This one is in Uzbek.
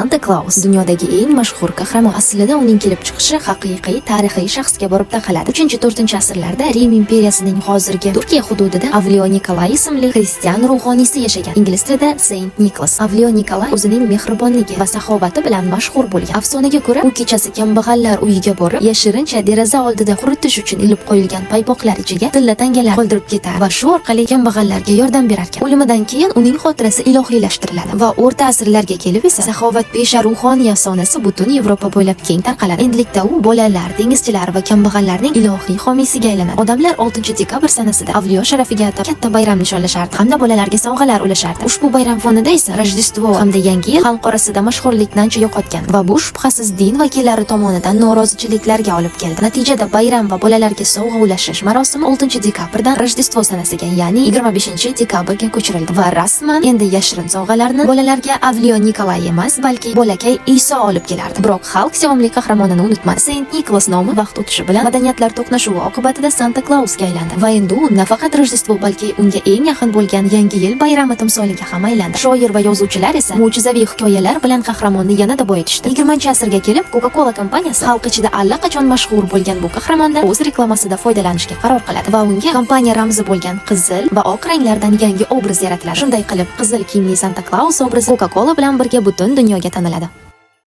Santa Claus dunyodagi eng mashhur qahramon. Aslida uning kelib chiqishi haqiqiy tarixiy shaxsga borib taqaladi. 3-4-asrlarda Rim imperiyasining hozirgi Turkiya hududida Avliyo Nikolay ismli xristian ruhoniysi yashagan. Ingliz tilida Saint Nicholas. Avliyo Nikolay o'zining mehribonligi va saxovati bilan mashhur bo'lgan. Afsonaga ko'ra, u kechasi kambag'allar uyiga borib, yashirincha deraza oldida quritish uchun ilib qo'yilgan paypoqlar ichiga tilla tangalar qoldirib ketar va shu orqali kambag'allarga yordam berar ekan. O'limidan keyin uning xotirasi ilohiylashtiriladi va o'rta asrlarga kelib esa saxovatpesha ruhoniy afsonasi butun Yevropa bo'ylab keng tarqaladi. Endilikda u bolalar, dengizchilar va kambag'allarning ilohiy homiysiga aylanadi. Odamlar 6 dekabr sanasida avliyo sharafiga atab katta bayram nishonlashardi hamda bolalarga sovg'alar ulashardi. Ushbu bayram fonida esa Rojdestvo hamda Yangi yil xalq orasida mashhurlikni ancha yo'qotgan va bu shubhasiz din vakillari tomonidan norozichiliklarga olib keldi. Natijada bayram va bolalarga sovg'a ulashish marosimi 6 dekabrdan Rojdestvo sanasiga, ya'ni 25 dekabrga ko'chirildi va rasman endi yashirin sovg'alarni bolalarga Avliyo Nikolay emas, balki bolakay Iso olib kelardi. Biroq xalq sevimli qahramonini unutmadi. Saint Nicholas nomi vaqt o'tishi bilan madaniyatlar to'qnashuvi oqibatida Santa Clausga aylandi va endi u nafaqat Rojdestvo, balki unga eng yaqin bo'lgan Yangi yil bayrami timsoliga ham aylandi. Shoir va yozuvchilar esa mo'jizaviy hikoyalar bilan qahramonni yanada boyitishdi. 20-asrga kelib Coca-Cola kompaniyasi xalq ichida allaqachon mashhur bo'lgan bu qahramondan o'z reklamasida foydalanishga qaror qiladi va unga kompaniya ramzi bo'lgan qizil va oq ranglardan yangi obraz yaratiladi. Shunday qilib, qizil kiyimli Santa Claus obrazi Coca-Cola bilan birga butun dunyoga taniladi.